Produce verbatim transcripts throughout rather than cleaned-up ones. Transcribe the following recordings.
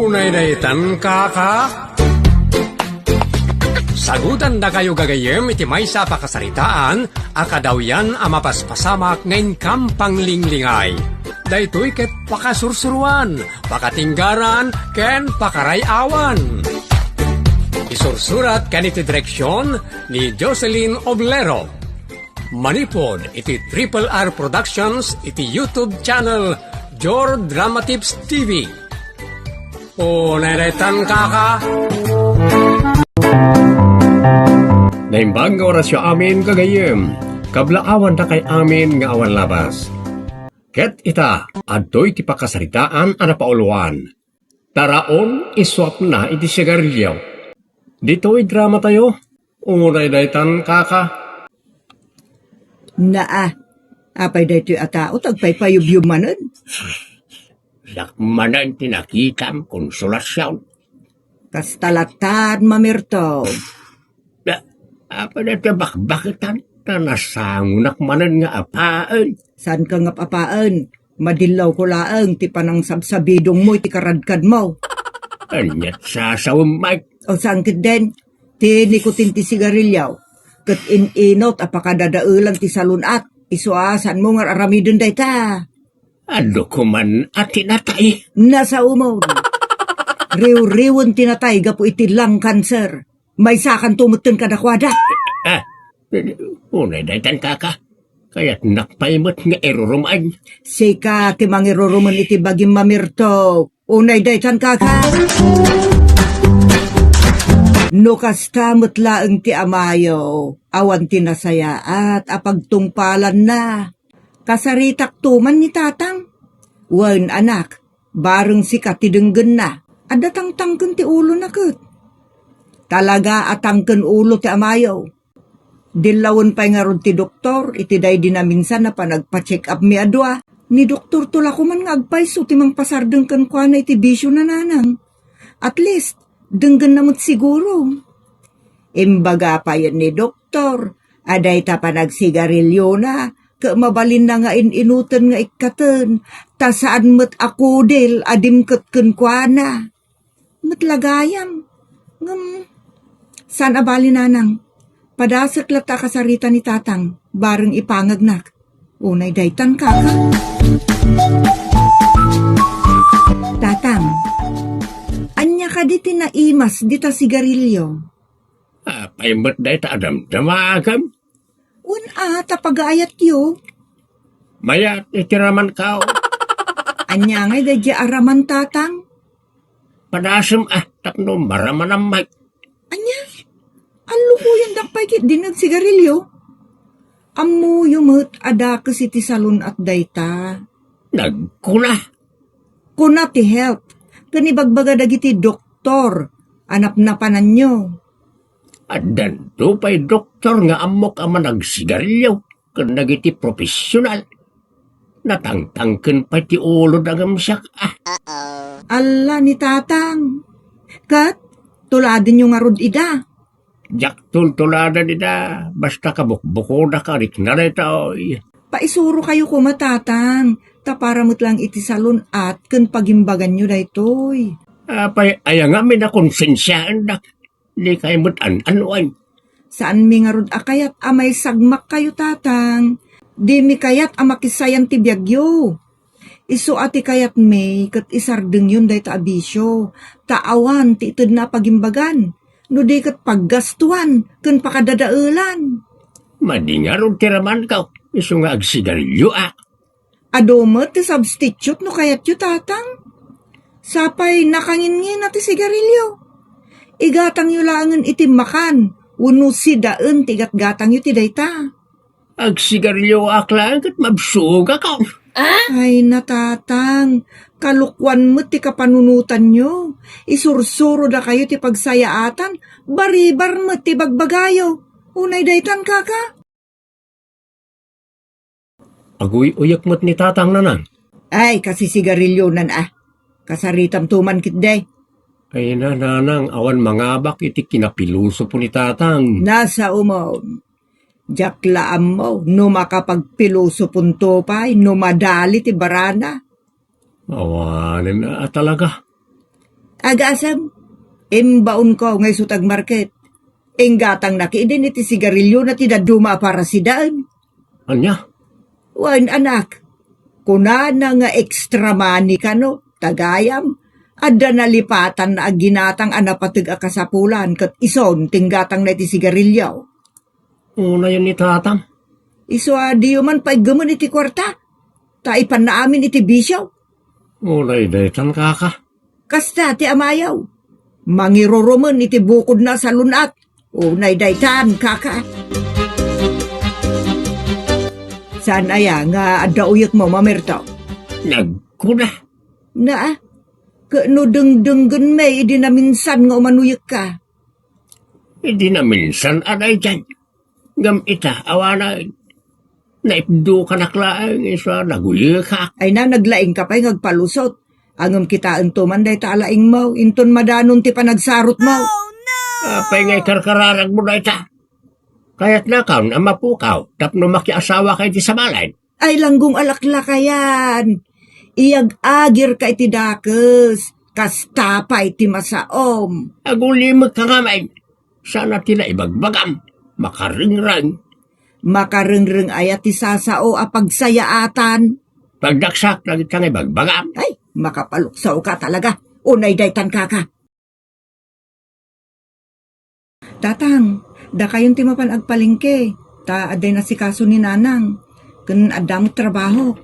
Unay daytan, kaka? Sagutandakayo gagayyem iti maysa a pakasaritaan a kadawyan a mapaspasamak nga inkam panglinglingay. Daytoy ket pakasursuruan, pakatinggaran, ken pakaray-awan. Isursurat ken iti direksion ni Jocelyn Oblero. Manipud iti Triple R Productions iti YouTube channel Jor Drama Tips T V. Unay daytan, kaka? Naimbag nga orasyo amin, gagayyem. Kablaawan dakay amin nga awan labas. Ket ita, adtoy ti pakasaritaan a napauluan. Taraon, isuapna iti sigarilyo. Ditoy dramatayo, unay daytan, kaka? Naa, apay daytoy a tao, tagpaypayubyob manen? Siak manen ti nakitam, Consolacion. Kasta latta, Mamirto. Da, apay daytoy a bakbaketan? Ta nasangonak manen nga apaen. Saanka nga apaen? Madillawko laeng ti panangsabsabidongmo iti karadkadmo. Aniat sasawem, Mike? O saan ketdin? Ti nikotin ti sigarilyo. Ket in-inut a pakadadaelan ti salun-at. Isu a saanmo nga ar-aramiden dayta. Adu koman a tinatay. Nasaomon. Riwriwen ti natay gapu iti lung cancer. Maysakanto metten kadakuada. Ah, unay daytan, kaka. Kayatnak pay met nga irurumen. Sika ti mangirurumen iti bagim, Mamirto. Unay daytan, kaka. No kasta met laeng ti amayo, awan ti nasayaat a pagtungpalanna. Kasaritakto man ni tatang. Wen, anak, bareng sika ti denggenna. Adda tangtangken ti ulona ket. Talaga a tangken ulo ti amayo. Dillawen pay ngarud ti doktor iti daydi naminsan a panagpa-check-up mi a dua. Ni doktorto la koman nga agpayso ti mangpasardeng kenkuana iti bisiona, nanang. At least, denggenna met siguro. Imbaga payen ni doktor a dayta panagsigarilyona ket mabalinna nga in-inuten nga ikkaten, ta saan met a kudil a dimket kenkuana. Met la gayam. Ngem, saan a bali, nanang. Padasek latta a kasarita ni tatang, bareng ipangagnak. Unay daytan, kaka. Tatang, ania kadi ti naimas dita sigarilyo? Apay met dayta a damdamagam? Wen a, ta pagaayatyo. Mayat iti ramanko. Ania ngay daydi a raman, tatang? Padasem a tapno maramanam, Mike. Ania? Allukoyendak pay ketdin nga agsigarilyo? Ammoyo met a dakes iti salun-at dayta. Nagkuna. Kuna ti health, ken ibagbaga dagiti doktor a napnapananyo. Addanto pay doktor nga ammok a managsigarilyo ken dagiti profesional. Natangtangken pay ti uloda ngem siak, ah. Alla ni tatang. Ket, tuladenyo ngarud ida. Diak tultuladen ida, basta kabukbukodak a rikna daytoy. Paisurokayo koma, tatang, ta para met laeng iti salun-at ken pagimbaganyo daytoy. Apay aya ngamin a konsensiaendak? Dikay met an-anoen. Saanmi ngarud a kayat a maisagmakkayo, tatang. Dimi kayat a makisayan ti biagyo. Isu a ti kayatmi ket isardengyon dayta a bisio, ta awan ti itedna a pagimbagan, no di ket paggastuan ken pakadadaelan. Madi ngarud ti ramanko, isu nga agsigarilyoak. Adu met ti substitute no kayatyo, tatang. Sapay nakanginngina ti sigarilyo. Igatangyo laengen iti makan wenno sidaen ti igatgatangyo ti dayta. Agsigarilyoak laeng ket mabsogak. Ay, natatang, kalokuan met ti kapanunotanyo. Isursurodakayo ti pagsayaatan, baribar met ti bagbagayo. Unay daytan, kaka? Aguy-uyek met ni tatang, nanang. Ay, kasisigarilyonan a. Kasaritamto man ketdi. Ay na, nanang, awan mangabak iti kinapilosopo ni tatang. Nasaomon. Diak la ammo no makapagpilosoponto pay no madali ti barana. Awanen a talaga. Agasem, imbaonko nga isu ti agmarket. Inggatangnak idin iti sigarilyona ti dadduma a para sidaen. Ania? Wen, anak, kunana nga extra money kano, ta gayam, adda nalipatanna a ginatang a napateg a kasapulan ket ison ti inggatangna iti sigarilyo. Unayen ni Tatang. Isu a diyo man paiggemen iti kuarta, ta ipanna amin iti bisio. Unay daytan, kaka. Kasta ti amayo. Mangirurumen iti bukodna a salun-at. Unay daytan, kaka. Saan aya nga adda uyekmo, Mamerto? Nagkuna. Naa, ket no dengdenggenmi idi naminsan nga umanuyekka. Idi naminsan a daydiay. Ngem ita, awanen. Naipdukanak laeng, isu a naguyekak. Ay na, naglaingka pay nga agpalusot. Ngem kitaento man dayta a laingmo, inton madanon ti panagsarotmo. Apay nga ikarkararagmo dayta? Kayatnakon a mapukaw tapno makiasawaka iti sabalen? Ay, langgong a laklakayan. Iyag-agirka iti dakes, kasta pay ti masaom. Agulimekka ngamin. Saan a ti naibagbagam. Makarengreng. Makarengreng aya ti sasao a pagsayaatan? Pagdaksak dagita nga ibagbagam. Ay, makapaluksawka talaga. Unay daytan, kaka. Tatang, dakayon ti mapan agpalengke, ta adda inasikaso ni Nanang, ken adda met trabaho.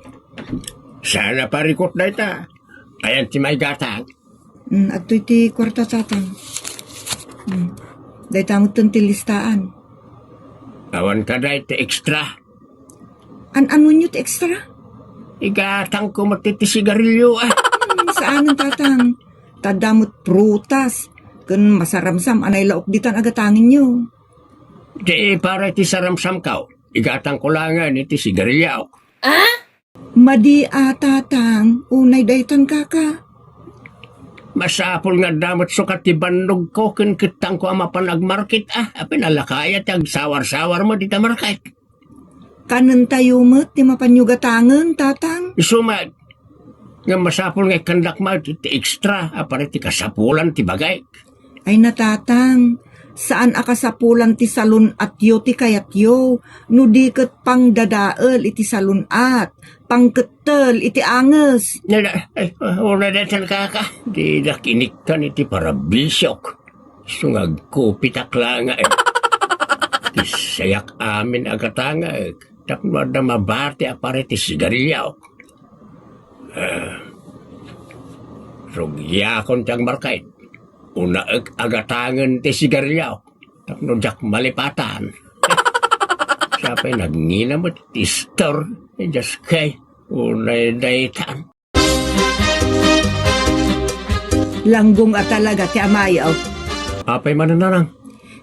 Saan a parikut dayta. Ayan ti maigatang. Mm, adtoy ti kuarta, Tatang. Mm. Dayta metten ti listaan. Awan kada iti extra. An-anonyo ti extra? Igatangko met ti sigarilyo, ah. Hmm, saanen, Tatang. Ta adda met prutas. Ken masaramsam a nailaok ditan agatangenyo. Di para iti saramsamko. Igatangko laengen iti sigarilyo. Ah? Madi a, Tatang, unay daytan, kaka. Masapul nga adda met sukat ti bannogko ken kettangko a mapan agmarket, ah. Apay, nalakaya ti agsawar-sawar met ita market. Kanentayo met ti mapanyo gatangen, Tatang. Isu met. Ngem masapul nga ikkandak met iti extra a para iti kasapulan ti bagik. Ay na, Tatang, saan a kasapulan ti salun-atyo ti kayatyo, no di ket pangdadael iti salun-at, pangkettel iti anges. Nada, ay, una daytan, kaka. Didak inikkan iti parabisiok. Isu nga agkupitak laeng, eh. Ti sayak amin a gatangek tapno adda mabati a para iti sigarilyo. Eh, rugiakon ti agmarket. Unaek a gatangen ti sigarilyo tapno diak malipatan. Siya pay nagngina met ti store. Eh, just kay, unay daytan. Langgong a talaga ti amayo. Apay manen, Nanang?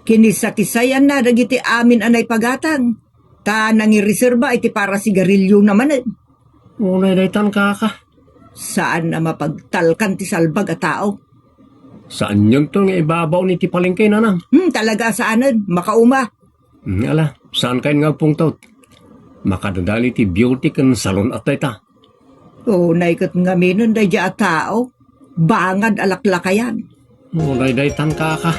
Kinisakisayanna dagiti amin a naipagatang, ta nangireserba iti para sigarilyona manen. Unay daytan, kaka. Saan a mapagtalkan ti salbag a tao. Saanyonto nga ibabaon iti palengke, Nanang. Hmm, talaga a saanen. Makauma. Hmm, ala, saankayon nga agpungtot. Makadadal iti beauty ken salon-at dayta. Unay ket ngaminen daydiay a tao. Bangad a laklakayan. Unay daytan, kaka.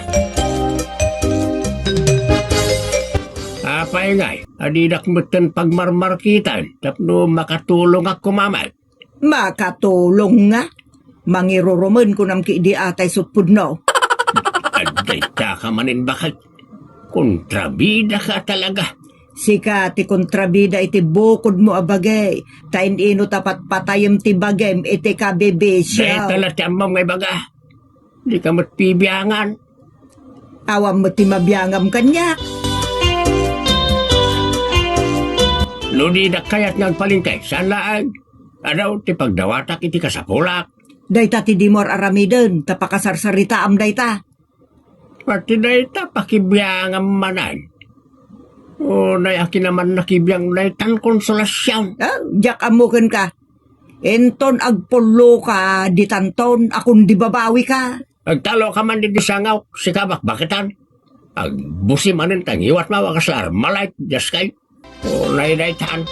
Apay ngay, a didak metten pagmarmarketan tapno makatulongak koma met. Makatulong nga. Mangirurumen kunam ketdi a tay sutpudno. Adda ita ka manen, bakit? Kontrabida ka talaga. Sika ti kontrabida iti bukodmo a bagi, ta in-ino ta patpatayem ti bagim iti kabibisyo. Dayta la ti ammom nga ibaga. Di ka met pibiangan. Awan met ti mabiangam kaniak. No didak kayat nga agpalengke, saan laeng? Adu ti pagdawatak iti kasapulak. Dayta ti dimo ar-aramiden, ta pakasarsaritaam dayta. Pati dayta pakibiangam manen. Unay a kinaman nakibiang daytan, Consolacion. Ah, diak ammo kenka. Inton agpulloka, ditanton a kundi babawika. Agtaloka man ditoy sangawk, sika bakbakitan. Agbusi manen ta ngiwatmo a kasla Armalite, diaskay. Unay daytan.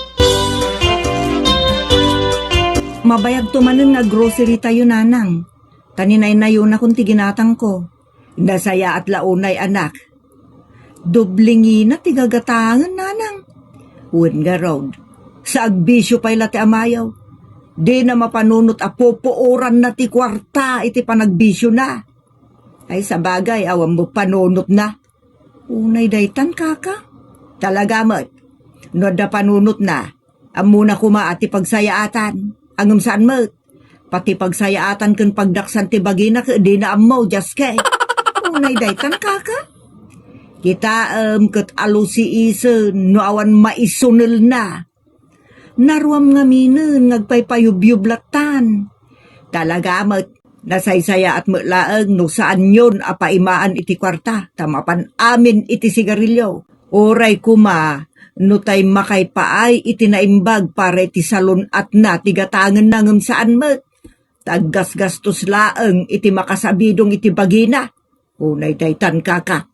Mabayagto manen nga grocery tayo, Nanang. Paninaynayonakon ti ginatangko. Nasayaat la unay, anak. Doblingina ti gagatangen, nanang. Wen ngarud, sa agbisio pay la ti amayo. Dina mapanunot a pupuoranna ti kuarta iti panagbisiona. Ay, sabagay, awan mo panunotna. Unay daytan, kaka? Talaga met. No adda panunotna, ammona koma a ti pagsayaatan. Ngem saan met. Pati pagsayaatan ken pagdaksan ti bagina ket dina ammo, diaske. Unay daytan, kaka? Kitaem ket alusiisen no awan maisunelna. Naruam ngaminen nga agpaypayubyub lattan. Talaga met, nasaysayaat met laeng no saanyon a paimaan iti kuarta ta mapan amin iti sigarilio. Uray koma no tay makaipaay iti naimbag para iti salun-atna ti gatangenna ngem saan met. Ta aggasgastos laeng iti makasabidong iti bagina. Unay daytan, kaka.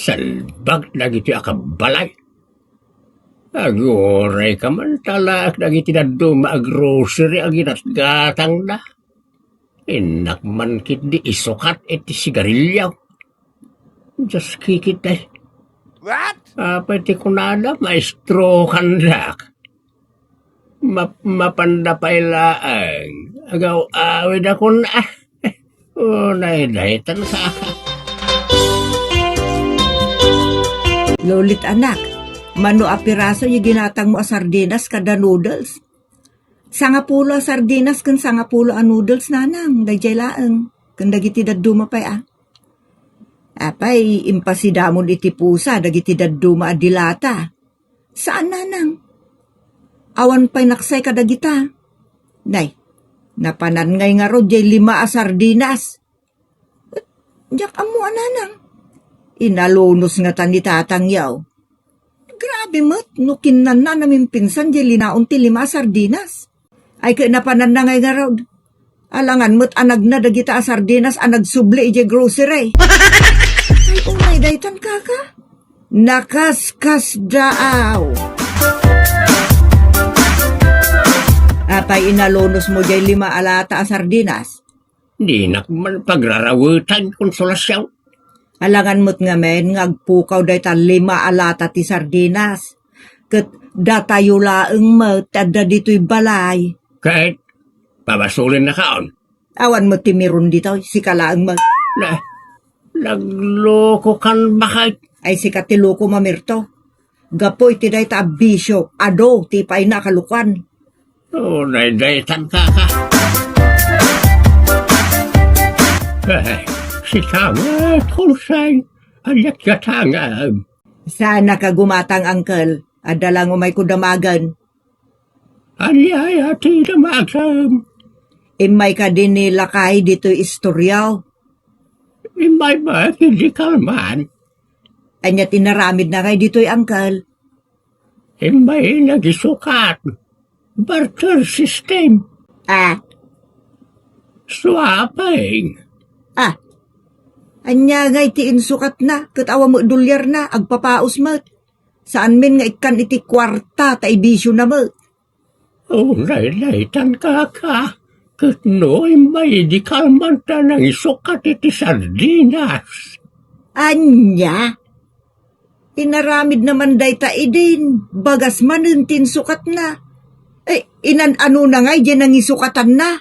Salbag dagiti a kabbalay. Aguray ka man talaak dagiti dadduma a grocery a ginatgatangda. Innak man ketdi isukat iti sigarilio. Dios kikitay. What? Apay ti kunada, maestrokandak. Map-, mapanda pay laeng. Agaw-awid akon, ah. Unay daytan, kaka. Lulit, anak, mano a piraso ti ginatangmo a sardinas kada noodles? Sangapulo a sardinas ken sangapulo a noodles, nanang, daydiay laeng. Ken dagiti dadduma pay, a. Apay, impasidamon iti pusa dagiti dadduma a dilata. Saan, nanang. Awan pay naksay kadagita. Nay, napanan ngay ngarud jay lima a sardinas. Diak ammo a, nanang. Inalunos ngata ni tatangyo. Grabe met no kinnanna a namimpinsan jay linaon ti lima a sardinas. Ay, ket napananna ngay ngarud. Alangan met a nagna dagita a sardinas a nagsubli idiay grocery. Ay, unay daytan, kaka. Nakaskasdaaw. Apay, inalunosmo jay lima a lata a sardinas? Dinak man pagrarawetan, Consolacion. Alangan met ngamin nga agpukaw dayta lima a lata ti sardinas. Ket datayo laeng met ti adda ditoy balay. Ket pabasulen nakaon. Awan met ti meron ditoy, sika laeng met. Na, naglokokan baket. Ay, sika ti loko, Mamerto. Gapu iti dayta a bisio, adu ti ipayna a kalokuan. Unay daytan, kaka. Eh, sika met, Konsay, aniat gatangem? Saanak a gumatang, uncle. Adda lang umayko damagen. Ania aya ti damagem? Immayka dinni lakay ditoy istorya. Immay met idi kalman. Ania ti inaramidna ngay ditoy, uncle? Immay nagisukat. Barter system. Ah. Swapping. Ah. Ania ngay ti insukatna ket awan met dolyarna, agpapaus met. Saanmin nga ikkan iti kuarta ta ibisiona met. Unay daytan, kaka, ket no immay idi kalman ta nangisukat iti sardinas. Ania? Inaramidna man dayta idin, bagas manen ti insukatna. Eh, inan-anona ngay jay nangisukatanna?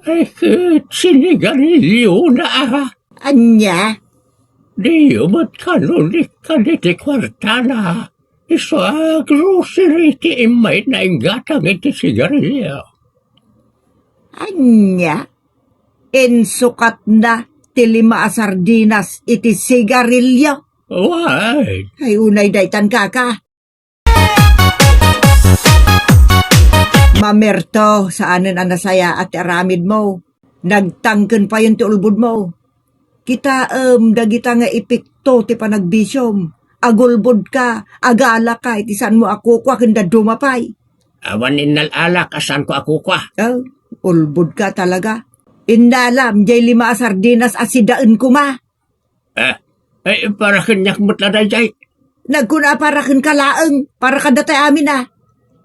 Eh, ket sinigarilyona a. Ania? Diyo met kano nikkan iti kuartana. Isu a grocery ti immay nainggatang iti sigarilyo. Ania? Insukatna ti lima a sardinas iti sigarilyo? Wen. Ay, unay daytan, kaka. Mamerto, saanen a nasayaat ti aramidmo. Nagtangken payen ti ulbodmo. Kitaem dagita nga epekto ti panagbisiom. Agulbodka, agalaka iti saanmo a kukua ken dadduma pay. Awan innal-alak a saanko a kukua. Ah, ulbodka talaga. Innalam jay lima a sardinas a sidaen koma. Ah, ay, para kaniak met la daydiay. Nagkuna a para kenka laeng, para kadatayo amin a.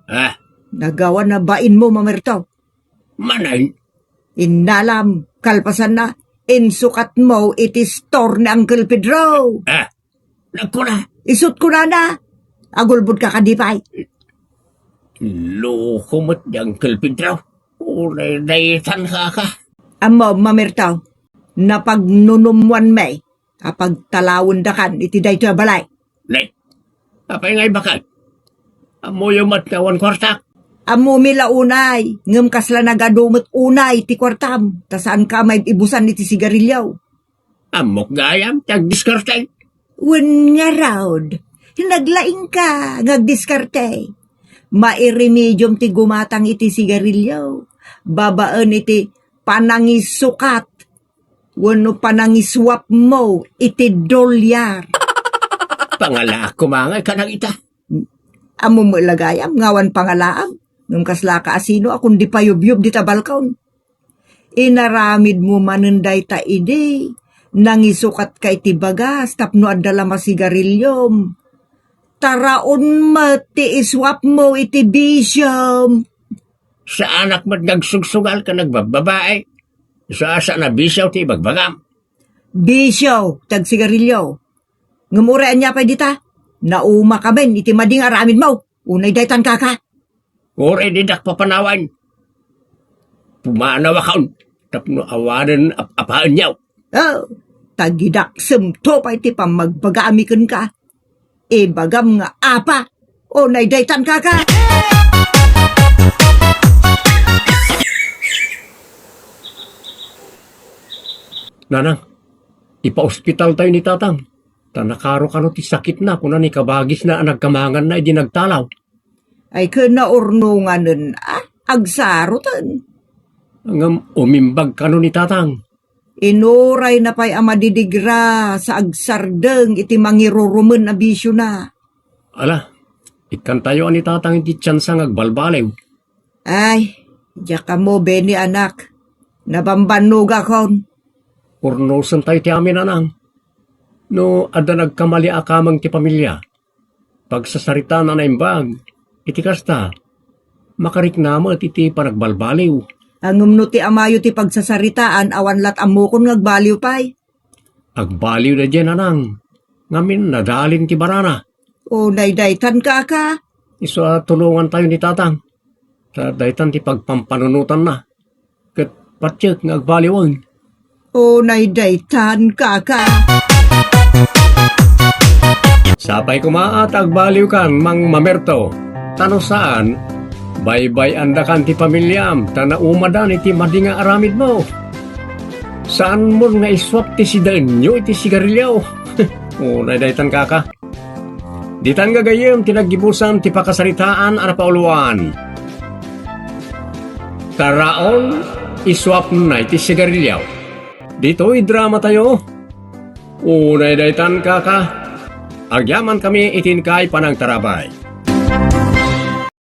Ah. Nagawan a bainmo, Mamerto. Manen? Innalam, kalpasanna, insukatmo iti store ni Uncle Pedro. Ah, nagkuna. Isut' kunana, agulbodka kadi pay. Loko met ni Uncle Pedro. Unay daytan, kaka. Ammom, Mamerto, napagnunummoanmi a pagtalawendakan iti daytoy a balay. Ne, apay nga ibakan? Ammoyo met nga awan kuartak? Ammomi la unay, ngem kasla nagadu met unay ti kuartam, ta saanka a maib-ibusan iti sigarilio. Ammok gayam ti agdiskarte. Wen ngarud, naglaingka nga agdiskarte. Mairemediom ti gumatang iti sigarilio, babaen iti panangisukat wenno panangiswapmo iti dolyar. Pangalaak koma nga ikana ita. Ammom met la gayam nga awan pangalaam, ngem kaslaka a sino a kundi payubyob dita balkon. Inaramidmo manen dayta idi nangisukatka iti bagas tapno adda la masigariliom. Taraon met ti iswapmo iti bisiom. Saanak met nga agsugsugal ken agbabbabae. Isu a saan a bisio ti ibagbagam. Bisio ti agsigarilio. Ngem uray ania pay dita, naumakamin iti madi nga aramidmo. Unay daytan, kaka. Uray didak papanawan. Pumanawakon tapno awanen ap-apaenyo. Oh, tagidaksemto pay ti pammagbagami kenka. Ibagam nga apa. Unay daytan, kaka. Nanang, ipaospitaltayo ni Tatang. Ta nakaro kano ti sakitna, kuna ni kabagisna a nagkamanganna idi nagtalaw. Ay, ken naurnonganen, a, agsaroten. Ngem umimbag kano ni Tatang. Inurayna pay a madidigra sa agsardeng iti mangirurumen a bisiona. Ala, ikkantayo a ni Tatang iti tiansa nga agbalbaliw. Ay, diak ammo, Benny, anak. Nabambannogakon. Urnosentayo ti amin, Nanang. No adda nagkamali a kameng ti pamilia, pagsasaritaan a naimbag. Iti kasta, makarikna met iti panagbalbaliw. Ngem no ti amayo ti pagsasaritaan, awan lat ammokon nga agbaliw pay. Agbaliw daydiay, Nanang. Ngamin, nadalin ti barana. Unay daytan, kaka. Isu a tulongantayo ni Tatang. Ta daytan ti pagpampanunotanna. Ket patiek nga agbaliwen. Unay daytan, kaka. Sapay koma a ta agbaliwkan, Mang Mamerto. Ta no saan, baybay-andakan ti pamiliam, ta naumadan iti madi nga aramidmo. Saanmon nga iswap ti sidaenyo iti sigarilio. Unay daytan, kaka. Ditan gagayyem ti naggibusan ti pakasaritaan a napauluan. Taraon, iswapna iti sigarilio. Ditoy dramatayo. Unay daytan, kaka. Agyamankami iti inkay panangtarabay.